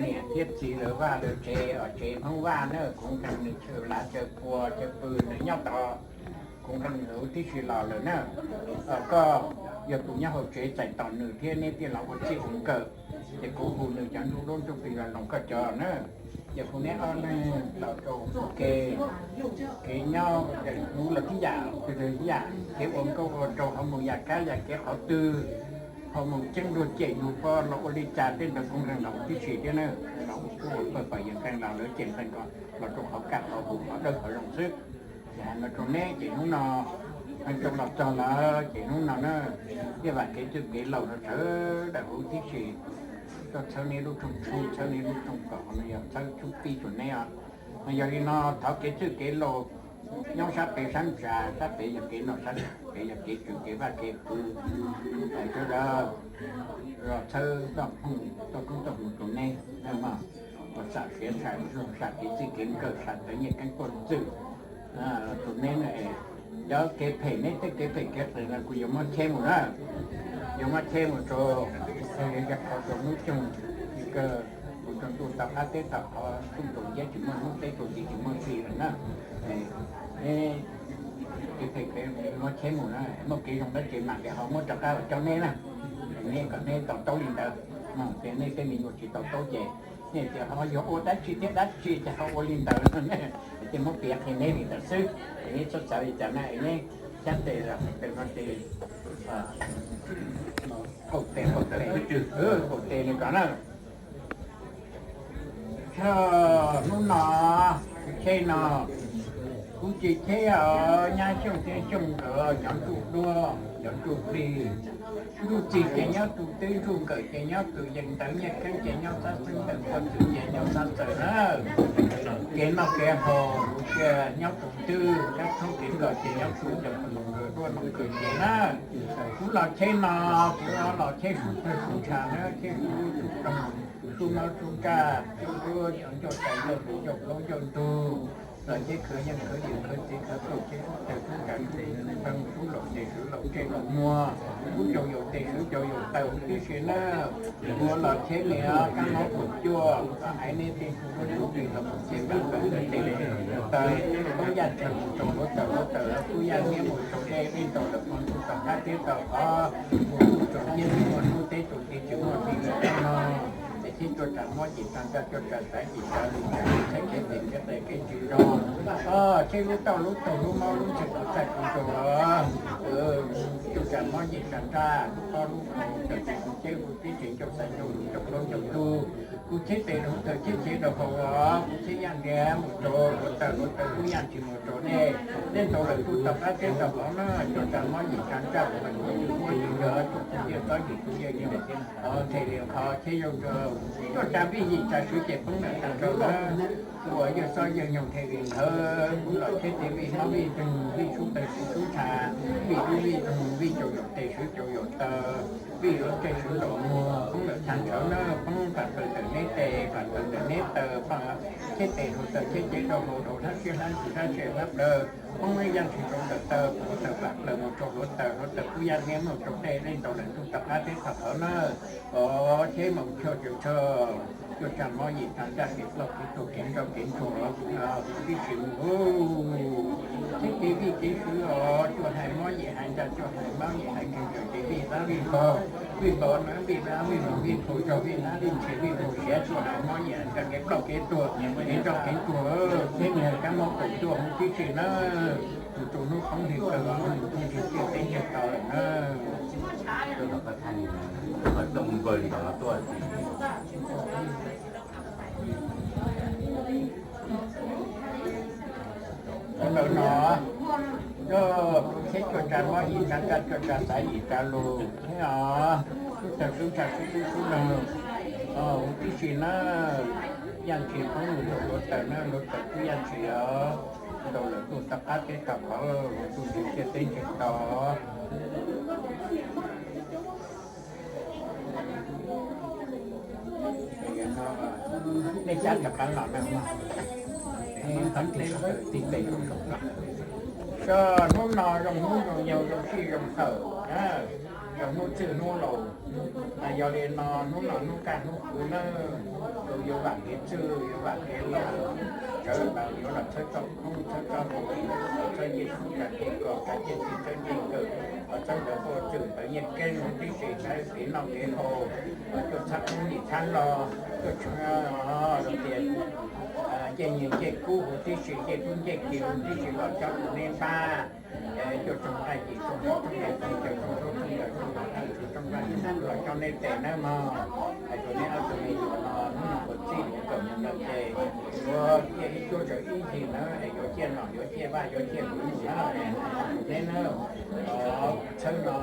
niam thiab txiv lawv vaj lawv tsev os, tsev Hmoob Vaj na, kuv nkeeg nws chaw lav chaw pua chaw pw nws nyob tod, kuv nkeeg nws huv tib si los lawm na. Koj yog tus nyob hauv tsev txais tos nws thiab neb thiaj los ua txij ua nkawm, ces kuv hu nws cov ntsuj duab ntsuj plig los loos koj cov na. Ces kuv neb ob leeg los rau ke, kev nyob kuv los tib yam, tib yam kev ua nkauj ua nraug ho mus yam kab yam kev qhov twg, ho mus ceeb dua cem yus pog los ua li cas tej ntawd kuv nkeeg los huv tib si thiab na. Los ua pawg pawg yawg nkeeg los lawv cem nkeeg ko los rau qhov kaj qhov huv qhov dawb qhov zoo xwb. Ces hais no rau neb ces hnub no, hais rau los txog lawm ces hnub no na, thiaj vam kev txwj kev laus rau sawv daws huv tib si. Koj txhawb neb lub rooj tshoob txhawb neb lub rooj kom no yog txhawb tshoob pib rau neb os. Mas yog li no thov kev txwj kev laus nyob sab pem sab ntsa, sab pem yog kev noj sab pem yog kev tswv kev vaj kev pw, sawv daws los txhawb txoj phooj txoj koob txoj hmoov rau neb, uas xam siav xam zoo xam kev txij kev nkawm xam tawv nyiaj keeb puag txwj rau neb na. Cov kev phem neb tej kev phem kev qias no kuv yuav muab cheb mus na, yuav muab cheb mus rau, qhov rau hnub coog, mus rau ntuj tau qab teb tau qhov, ntuj tau nciab tsis muaj hnub teb tau ntxiv tsis muaj hli lawm na. Kev phem kev muab cheb mus na, muaj kev zoo dab tsi mam li ho muab rov qab los coj neb na. Neb kom neb to taub li ntawd, ces neb tej me nyuam tsis to taub ces nej tias ho yuav ua dab tsi thiab dab tsi ces ho ua li ntawd, ces muab piav qhia neb li ntawd xwb. Es neb txhob xav li cas na, es neb xyab tes los qhov twg no ces qaum tes qaum tes, qaum tes li ko na. Txog hnub no, kuv cheb no, kuv tsis cheb os, nyab Xyooj thiab Xyooj nkawd cov ntsuj duab cov ntsuj plig. Ntsuj txig ces nyob tus twb, ntsuj nkawm ces nyob tus yees, ntawv nyiaj keeb ces nyob xab xeeb, ntawv pua txwv ces nyob xab txawv na. Kev noj kev haus cia nyob tus twb, kab thoob kev nkos ces nyob tus, cov tus nkawm duab tus nkawm ces na. Kuv los cheb no, kuv los cheb sub tawg sub ntsha na, cheb sub lub sub roog, sub mob sub ntsaj, sub ncauj tais ncauj hli ncauj plaub ncauj ntug, los cheb khwv yeej khwv dim khwv txiv khwv kauj, cheb sub tawg sub ntsha, sub laus tes swv laus tsej laus muag, sub cau yaus tes swv cau yaus taw huv tib si na. Kuv los cheb li kab mob kaum cuaj, haiv neb tej tug duab tug plig los mus ces pab kawm tes taw, poob yaj tshaw mus rau hluav taws, hluav taws poob yaj niab mus rau dej, dej ntaus lawm poob ntuj tau qab teb tau qhov, mus ntuj tsaus nyiab tsis muaj hnub teb tsaus nti tsis muaj hli lawm no. Ces cheb cuaj tsa mob yim tsa ntsaj cuaj tsa xaiv yim tsa lus, cheb kev phem kev qias kev tsis zoo, cheb lub tauj lub taug lub mob lub ntseg kuv txaij kuv nraug, cuaj tsa mob yim tsa ntsaj lub pob lub hau, tawm ces kuv cheb kuv tib tsev ncauj xaiv ncauj lus ncauj plaub ncauj ntug, kuv cheb tes rau taw cheb cev rau hauv os, kuv cheb yaj ntiav mus rau hluav taws, hluav taws poob yaj tsis mus rau dej, dej ntaus lawm ntuj tau qab teb tau qhov na. Cuaj tsa mob yim tsa ntsaj kuv mas kuv yug muab yim nrog cuaj tus yawg txob yim tus yawg nyoog, nthe li qhov cheb zoo nraug. Cuaj tsa vij yim tsa swv ces poob nram tag nrho na. Ua yawg txob yawg nyoog nthe li ntawd, kuv los cheb tes vij mob vij ntseg vij sub tawg sub ntsha, vij dub vij doog vij cau yaus tes swv cau yaus taw, vij luav tsej swv luav muag, poob lawm tag nrho na, poob pam plaws ntawm neb tes, pam plaws ntawm neb taw, cheb tes rau taw cheb cev rau hauv, rau hlab siab hlab ntsws hlab siab hlab plawv, poob yaj ntshis rau ntawm taw, poob taw pam plaws mus rau hluav taws, hluav taws poob yaj niab mus rau dej, dej ntaus lawm ntuj tau qab teb tau qhov na. Os, cheb mus choj caws choj, cuaj tsa mob yim tsa ntsaj kev ploj kev tuag kev nrauj kev ntsuag, tib si mus, cheb kev vij kev swv os, cuaj hais mob yim hais ntsaj, cuaj hais mob yim hais ntseg, ces vij dab vij npog, vij npog na vij dab vij npog vij npau zog vij dab vij ntseg vij npau siav, cuaj hais mob yim hais ntsaj kev ploj kev tuag kev nrauj kev ntsuag, cheb mus kab mob kaum cuaj huv tib si na. Tus tsaus hnub poob hli kaw los tus tsaus ntsig ciaj teb ntsig taw lawm na. Ntawm no, yog kuv cheb cuaj tsa mob yim tsa ntsaj cuaj tsa xaiv yim tsa lus thiab os, sub tawg sub ntsha sub tub sub nrog, huv tib si na. Yaj ntshis poob lug rau hluav taws na, hluav taws poob yaj ntshis os, ntaus lawm ntuj tau qab teb tau qhov, tus ntsig ciaj teb ntsig taw. Nej cab rov qab los na, tib pes zoo zoo. Koj hnub no zoo hnub zoo hmo zoo sij zoo tawm, zoo hnub txwj hnub laus. Mas yog li no hnub no hnub kaj hnub kuv na, Yuav vam kev txwj, yuav vam kev los, tsawv ntawd yuav los txhawb txoj khoob txhawb txoj hmoo, txhawb ncej kub txhawb ncej kos, txhawb ncej txwj txhawb ncej nkawm, los txhawb ntawv quaj txwm ntawv nyiaj keeb huv tib si, txhawb kev noj kev haus, los cuaj txhab khoob ntim txhab lo, cuaj txhab los tias ncej nyiaj ncej kub huv tib si, ncej kub ncej ki huv tib si los coj rau neb npaj. Cuaj txhab nqaij yim, cuaj txhab nqaij tsib, cuaj txhab nqaij tsib, cuaj txhab nqaij tsib los coj neb tes nawb mog. Hais rau neb ob tug me nyuam no hnub no puas txij mus kawm mus ntawv ces yuav ciaj ib cuab tsaws ib yig nawb, es yuav ciaj nom yuav ciaj vaj yuav ciaj huv mus nawb. Neb nawb, txhawb no,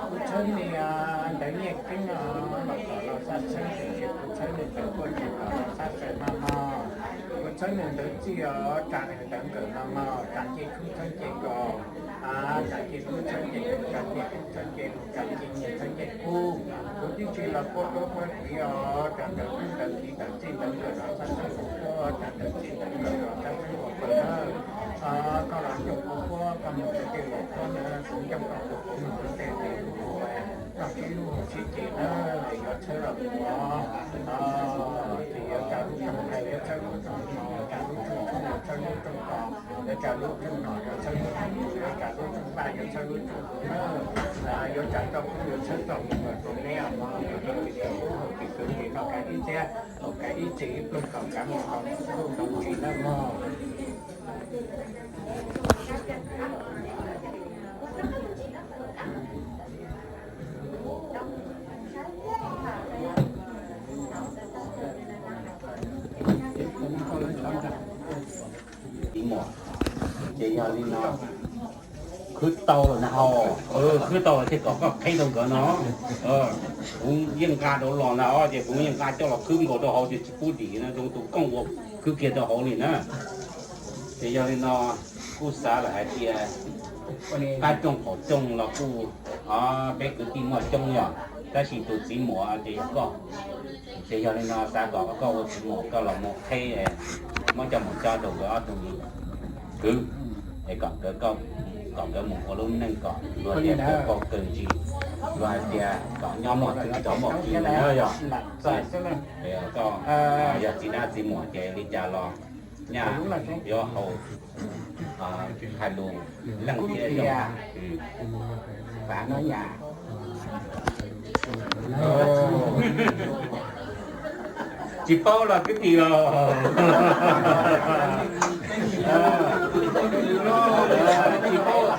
kuv txhawb nws ntawv nyiaj keeb no los kom los xab txhawb, tiam sis kuv txhawb nws ntawv quaj txwm los xab txhawb mog mog. Kuv txhawb nws ntawv txij os, tsa nws ntawv nkawm mog mog, tsa ncej kub txhawb ncej kos, tsa ncej kub txhawb ncej kub, tsa ncej kub txhawb ncej lus, tsa ncej nyiaj txhawb ncej kub. Kuv tib si los quaj duab quaj kiv os, tsa ntawv kub ntawv kiv ntawv txij ntawv nkawm los xab txhawb ua quab, tsa ntawv txij ntawv nkawm los xab txhawb ua qw nawb. Koj los nco kuv quab, koj mus kuv tej los quab na, kuv nco koj kuv mus kuv tej tes kuv ua noj sib hlub sib ce nawb, es yuav txhawb los mus os. Ces yuav tsa lub rooj hais yuav txhawb lub rooj hmo, tsa lub rooj tshoob yuav txhawb lub rooj kos, yuav tsa lub rooj nom yuav txhawb lub rooj, yuav tsa lub rooj vaj yuav txhawb lub rooj hwv nawb. Yuav tsa txoj khoob yuav txhawb txoj hmoo los rau neb os mog, yuav tau tsis tau ub haus tsis kawg tsis noj kav ib txhiab, haus kav ib txhis ib pluag, kav mus kav ntuj ntoo tsis nawb mog. Txiv muam, ces yog li no, khwb tau lawm na ho, khwb tau lawm thiaj kom koj qheb rau nkawd no. Kuv yeej nqa rau los ntag os, ces kuv yeej nqa coj los khwb nkaus rau hauv ces tsis pub dim no rau tus kooj ua khwb kiag rau hauv li na. Ces yog li no, kuj xav lawm hais tias qab rooj qaum rooj los kuj, peb kwv tij muaj coob yog, tab sis tus txiv muam ces yog koj. Ces yog li no xav kom koj ua txiv muam koj los mus qheb, muab coj mus tso rau nkawd ob tug kwv, es kom nkawd, kom nkawd mus ua lub neej kom luag tias kawg ntsis, luag hais tias kom nyob muaj khwv cov muaj khwv na yog. Yog txiv dab txiv muam ces li cas los nyaj yuav haus, hais lus leej thiab zoo. Tsis paub los kwv tij los,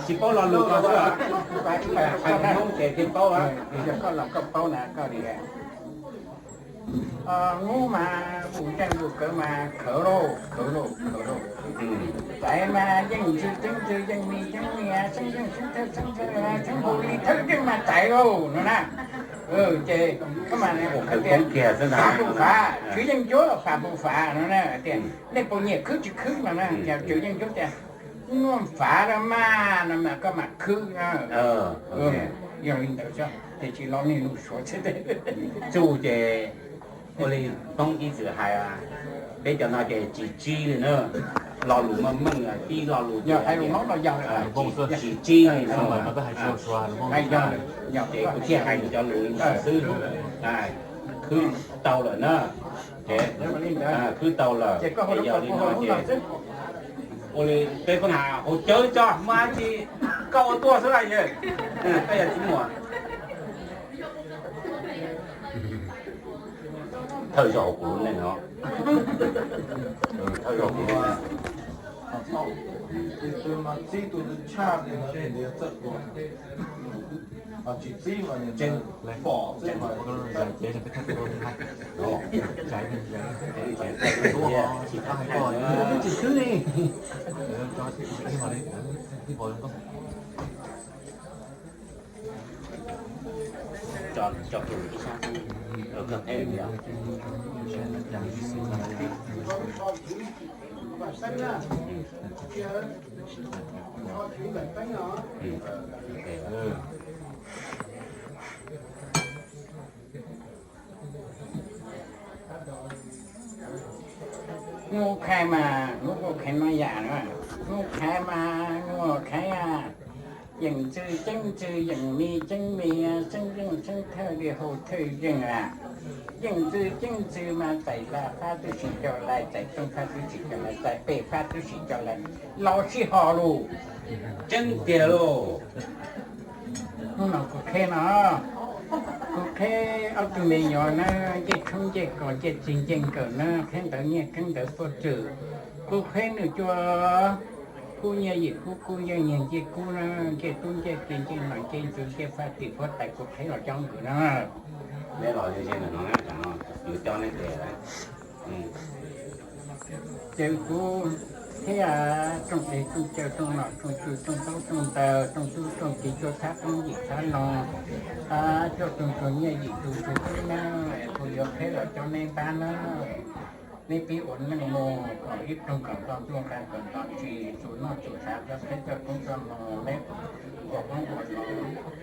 tsis paub los lus ko xwb, hais Hmoob ces thiaj paub. Hnub mas pum nteej pum kawv mas khawv lauj, khawv lauj, khawv lauj. Txawv mas yeej ntxwg ceeb ntxwg, yeej mis ceeb mis, xeeb yeej xeeb thawj xeeb thawj, xeeb hu li thawj yeej mas txawv lauj no na. Ces khawv mas tias fam pum fav, tswv yeej ncuab fam pum fav no na, tias nej puas nyiam khwb tsis khwb no na, yog tswv yeej ncuab tias nyuaj fav rau mas no mas koj mam khwb na. Yog li ntawd xwb, tiam sis lo nej lus Suav txij tsuj ces ua li Hmoob ib txwm hais, peb cov no ces tsis tsib li na. Lo lus meej meej tib lo lus ces hais lus Hmoob no yog tsis tsib li na. Ces kuv thiaj hais cov lus li no xwb. Khwb tau lawm na, ces khwb tau lawm ces yog li no ces ua li peb pab na haus cawv tso mas tsis, koj ua tuaj xwb la yawg, koj yog txiv muam. Thawj zaug hauv kuv lub neej no, thawj zaug hauv kuv lub neej. Tso kiag ib sab, koj qheb li os. Hnub khaib mas hnub kuj kheev no yam na, hnub khaib mas hnub khaib, yeem ntxwg ceeb ntxwg, yeem mis ceeb mis, xeeb yeej xeeb thawj li hu thawj yeej a. Yeej ntxwv yeej ntxwv mas txais laj fab twb tsis coj lais, txais rooj fab twb tsis coj lais, txais pej fab twb tsis coj lais, los sib ho lauj. Tseeb tiag lauj. Hnub no kuv qheb no, kuv qheb ob tug me nyuam na, ncej tshoob ncej kos ncej txig ncej nkawm na, qheb ntawv nyiaj kheeb ntawv puag twm. Kuv qheb nws cua kub nyiaj yim kub kub nyiaj nyiaj ncej kub na, ncej tub ncej ki ncej nom ncej ntxwv ncej faj tim huab tais kuv qheb los coj nkawd na. Ces kuv thiab rooj teg rooj chaw rooj nom rooj tswv rooj taub rooj ntawv rooj tub rooj kiv cuaj thab qoob yim thab loo, cuaj tug tug nyiaj yim tug tug kub na, kuv yuav qheb los coj neb npab na. Neb pib ua neej mus kom ib rooj kom nto ntuj nqa kom nto tsis, txus noj txus hav, coj qheb coj koob coj hmoov, neb ua qoob ua loo,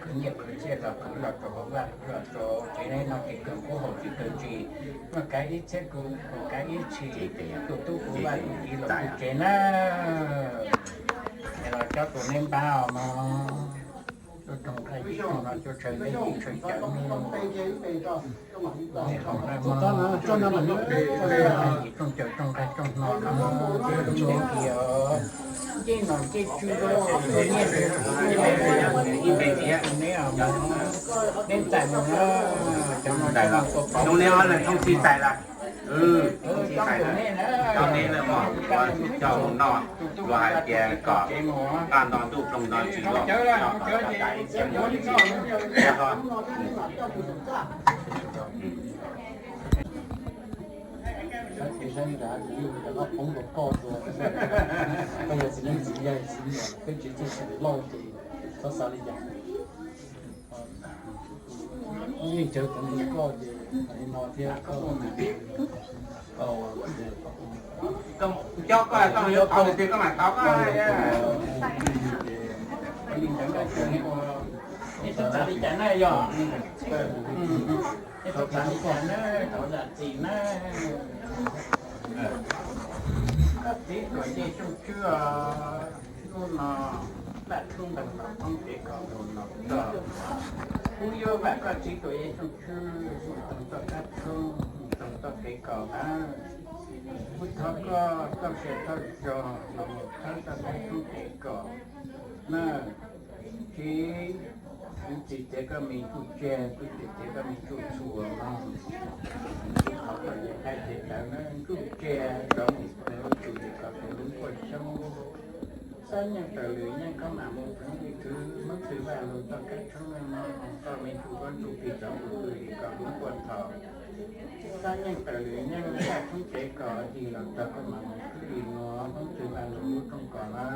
khwv nyiaj khwv txiaj los khwv los rau hauv vaj los rau tsev, neb noj tsis kawg kub haus tsis kawg ntsis, noj kav ib txhiab kuv kav ib txhis, tus tub kuv vaj tus kiv los kuv tsev na. Es los coj tus neb npab os mog. Rooj nqaij rooj hno, rooj tshaw nqaij rooj tshaw cawv, rooj caw rooj nqaij rooj hno, ncej nom ncej tswv, ncej tswv, neb txais mus na, cov no cov no, neb ob leeg thoob txhij txais lawm. Cov neb lawm mog, coj mus noj, luag hais tias kom nqaj nto ntuj ploog nto tsis loj, noj kom txog kav ib txhiab mus ib txhis. Koj yog txiv neeb txiv yaig txiv muam peb tsev txooj xwm loj ces txhob xav li cas. Yeej cawv tau li koj ces li no thiab koj, coj koj, koj yuav tau tias koj mam tau koj. Txav li cas na yog, txav li cas na, tau zam txim na. Koj txiv tuam ncej xyooj tswb os, hnub no Vaj Tshoob ntaus ntaus thoob kev kos mus no txog, kuv yuav vam koj txiv tuam ncej xyooj tswb mus toog txoj kab tshoob, mus toog txoj kev kos na. Kuv thov koj txoj sia txoj zog los mus thawb txoj kab tshoob kev kos na. Txiv, kuv txiv tias koj me ntsuj tseg, kuv txiv tias koj me ntsuj txhuas no, kuv thov koj cev nqaij cev tawv na, ntsuj tseg rov mus tus kom tus lub nkuaj xyoob, xab nyeej tawm lwm nyeej koj mam mus khwv li khwv, Hmoob Xwm Vaj Lug txoj kab tshoob no, koj me ntsuj duab ntsuj plig rov mus khwv li koj lub nkuaj thaum, xab nyeej tawm lwm nyeej, kab tshoob kev kos yig los txog koj mam mus khwv li no, Hmoob Xwm Vaj Lug lub rooj kos na.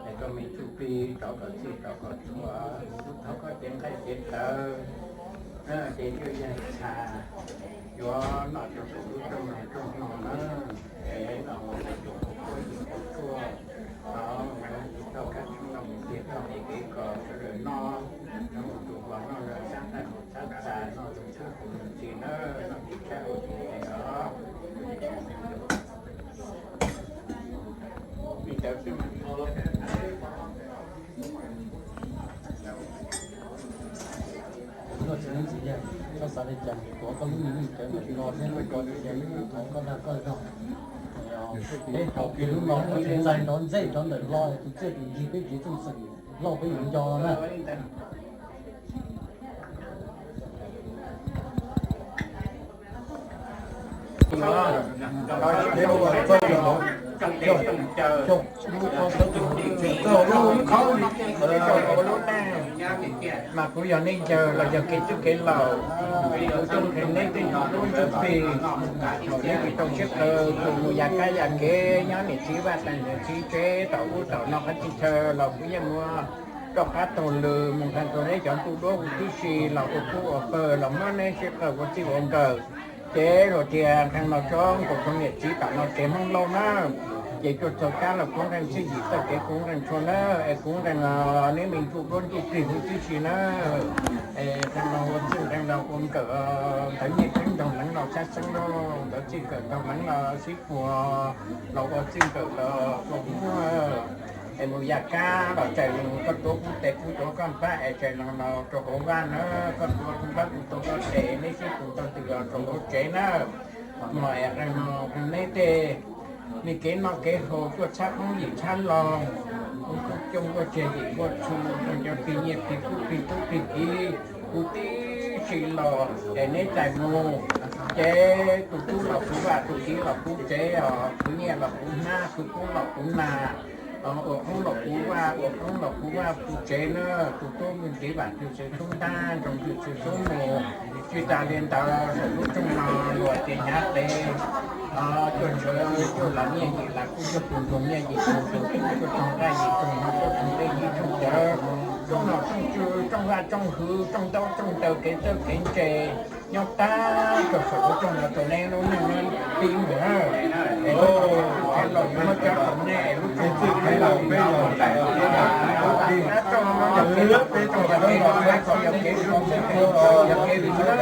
Es koj me ntsuj plig rov kom txhij rov kom txhua, kuv thov koj cev nqaij cev tawv, ces yuav yog txha yuav noj rau saum lub rooj no rooj no na. Es no mus tus kuv kuab yim kuv tshuaj, no mus tau kab tshoob no mus tiag txoj kev kos sawv daws noj, no mus tus hluas noj los sab nqaij mus sab txha noj tus tshoob kuv mus tsis na, noj tsis tshab ua tsis tsis os. Koj txiv neeb txiv yaig, koj xav li cas tuav koj lub me neej cawv ntawm no thiab koj txiv yaig thov koj dag koj zog. Peb haus kiag lub no peb tsis ntxais nrov ntxej rov ntawm lo tus txiaj tus ntsig peb tsev txooj xwm lauj peb yuav nco na. Mas kuv yog nej ncaws los yog kev txwj kev laus, kuv tuaj nqhis neb tej nyuag lub ntsuj plig, thaum neb tsis tau sib qawm kuv mus yam kab yam kev nyob niam txiv vaj tsev niam txiv tsev tom ub tom no qhov txhia chaw los kuv yeej muab rov qab taug lw mus nrog neb cov ntuj duab huv tib si los ua pub ua pawg los muab neb sib qawm ua txij ua nkawm. Ces luag tias nqeeg los tsob nkaus rau niam txiv tom no tsev Hmoob Lauj na, ces tuaj txog kab los kuv nqeeg txhij yim txoj kev kuv nqeeg tshua na, es kuv nqeeg neb me ntsuj duab ncej plig huv tib si na. Es nqeeg los ua txij nqeeg los ua nkawm, ntawv nyiaj kheeb ntaug leev los sab xeeb lauj, ntawv txij nkawm ntaug leev los sib puag, los ua txij nkawm los ua muag. Es mus yam kab los txais los koj tuav kuv tes kuv tuav koj npab es txais los los rau hauv vaj na, koj tuav kuv npab kuv tuav koj tes, neb sib tus tau ntws los rau hauv tsev na. Mos es qee no neb tej me kev noj kev haus tuaj txhab qoob yim txhab loo, kuv kuj coj nkuaj tseg yim nkuaj txhu, cov plig nyiaj plig kub plig tub plig kiv, kuv tib si los es neb txais mus. Ces tus tub los kuv vaj, tus kiv los kuv tsev os, khwv nyiaj los kuv hnab, khwv kub los kuv nag, ua qoob los kuv vaj, ua qoob los kuv vaj kuv tsev na. Tus tub me ntxiv vam twg xwb xub ntab, nroo twg xwb xub mus. Tsis tas li ntawd, lub rooj no luag tias hnyav tes, cuaj ntshav cuaj las nyiaj yim las kub, cuaj tus ntoog nyiaj yim tus ntoog kub, cuaj rooj nqaij yim rooj hno, cuaj rooj dej yim rooj cawv, rooj nom rooj tswv, rooj vaj rooj hwv, rooj ntaub rooj ntawv, kev txawj kev ntse, nyob tag rau saum lub rooj no rau neb lub neej nyob tib mus. Es lub rooj no kuv tsev laus yuav muab cob rau neb, es lub rooj no kuv tsev laus yuav muab cob rau neb, es lub rooj no yog kev laus, yog kev laus, yog kev zoo, yog kev vim na.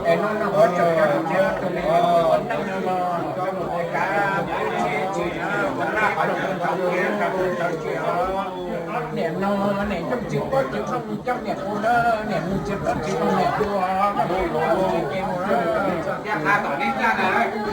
Es lub no kuv tsev laus yuav muab cob rau neb, es lub rooj no ua neej no los coj mus ua kav, ua tsheb tsis na, ua laj ua lub rooj no ua kav ua tsheb tsis os. Niam no niam ncooj txiv pob txiv hlob mus coj niam kuv na, niam mus txiv pob txiv hlob niam kuv os, koj mus txiv ces mus na.